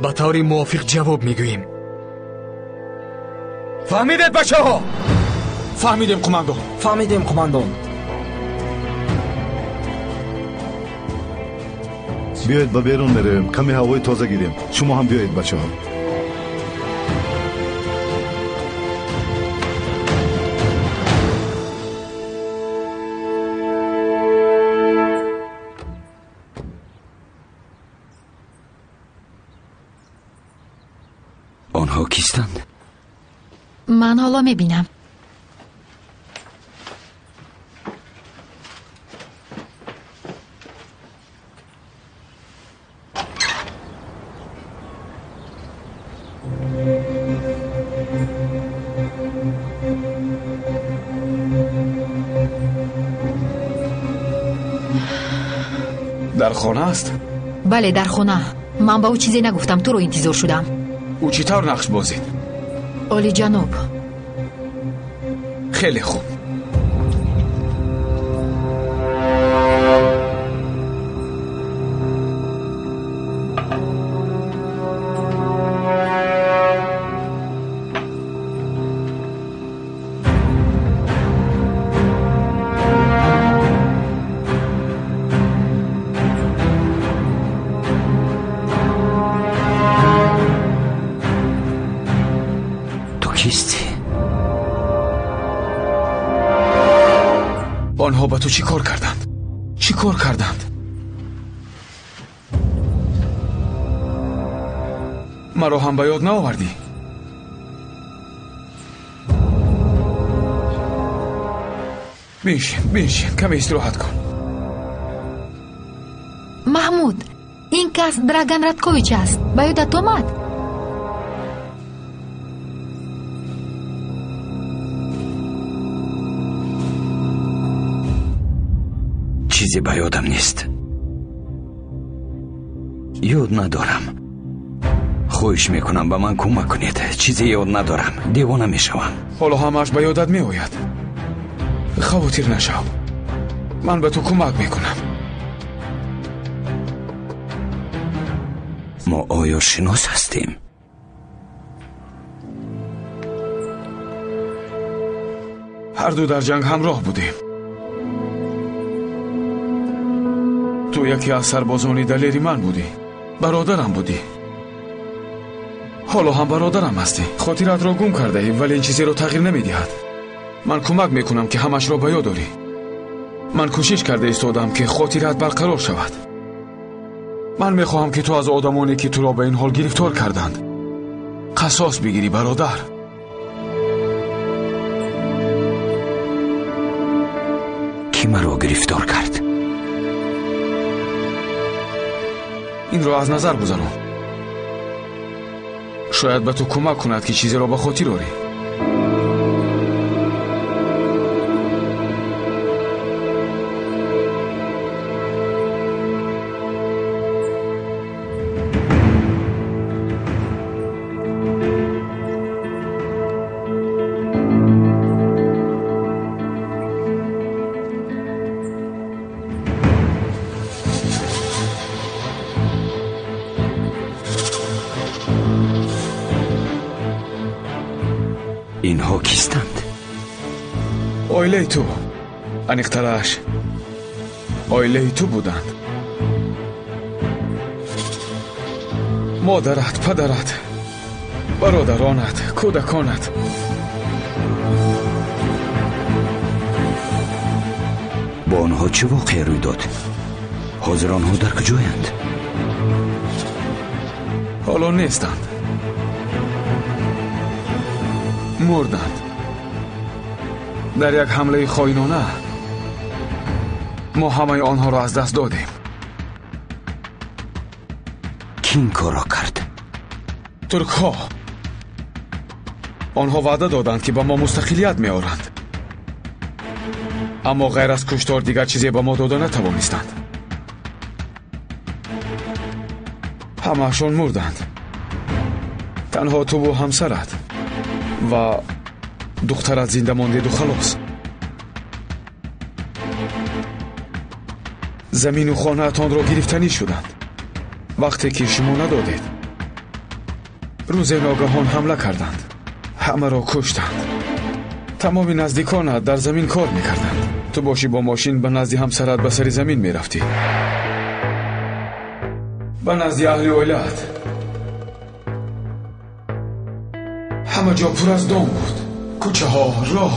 Ба таври мувофиқ ҷавоб мегӯем. Фаҳмидед, бачаҳо? Фаҳмидем, қумандон. Фаҳмидем, қумандон. Биёед ба берун меравем, каме ҳавои тоза гирем. Шумо ҳам биёед, бачаҳо. Онҳо кистанд? Ман ҳоло мебинам. Дар хона аст? Бале, дар хона. Ман ба ӯ чизе нагуфтам, туро интизор шудам. Ӯ чӣ тавр нақш бозид? Олиҷаноб. Хеле хуб. Онҳо ба ту чӣ кор карданд? Чӣ кор карданд? Маро ҳам ба ёд наовардӣ? Биншин, биншин, каме истироҳат кун. Маҳмуд, ин кас Драган Радкович аст. Ба ёдат омад? Чизе ба ёдам нест. Ёд надорам. Хоҳиш мекунам, ба ман кӯмак кунед. Чизе ёд надорам, девона мешавам. Ҳоло ҳамааш ба ёдат меояд. Хавотир нашав, ман ба ту кӯмак мекунам. Мо оё шинос ҳастем? Ҳарду дар ҷанг ҳамроҳ будем. Ту яке аз сарбозони далери ман будӣ, бародарам будӣ. Ҳоло ҳам бародарам ҳастӣ. Хотиратро гум кардаӣ, вале ин чизеро тағйир намедиҳад. Ман кӯмак мекунам, ки ҳамашро ба ёд дорӣ. Ман кӯшиш карда истодам, ки хотират барқарор шавад. Ман мехоҳам, ки ту аз одамоне, ки туро ба ин ҳол гирифтор карданд, қасос бигирӣ, бародар. Кӣ маро гирифтор кард? Инро аз назар гузарон. Шояд ба ту кӯмак кунад, ки чизеро ба хотир орӣ. Инҳо кистанд? Оилаи ту, аниқтараш оилаи ту буданд. Модарат, падарат, бародаронат, кӯдаконат. Бо онҳо чӣ воқеа рӯй дод? Ҳозир онҳо дар куҷоянд? Ҳоло нестанд. Мурданд. Дар як ҳамлаи хоинона мо ҳамаи онҳоро аз даст додем. Кӣ ин корро кард? Туркҳо. Онҳо ваъда доданд, ки ба мо мустақилият меоранд. Аммо ғайр аз куштор дигар чизе ба мо дода натавонистанд. Ҳамаашон мурданд. Танҳо туву ҳамсарат ва духтарат зинда мондеду халос. Замину хонаатонро гирифтанӣ шуданд. Вақте ки шумо надодед, Рӯзе ногаҳон ҳамла карданд, ҳамаро куштанд. Тамоми наздиконат дар замин кор мекарданд. Ту бошӣ бо мошин ба назди ҳамсарат ба сари замин мерафтӣ, ба назди аҳли оилаат. Ҳама ҷо пур аз дом буд, кӯчаҳо, роҳ.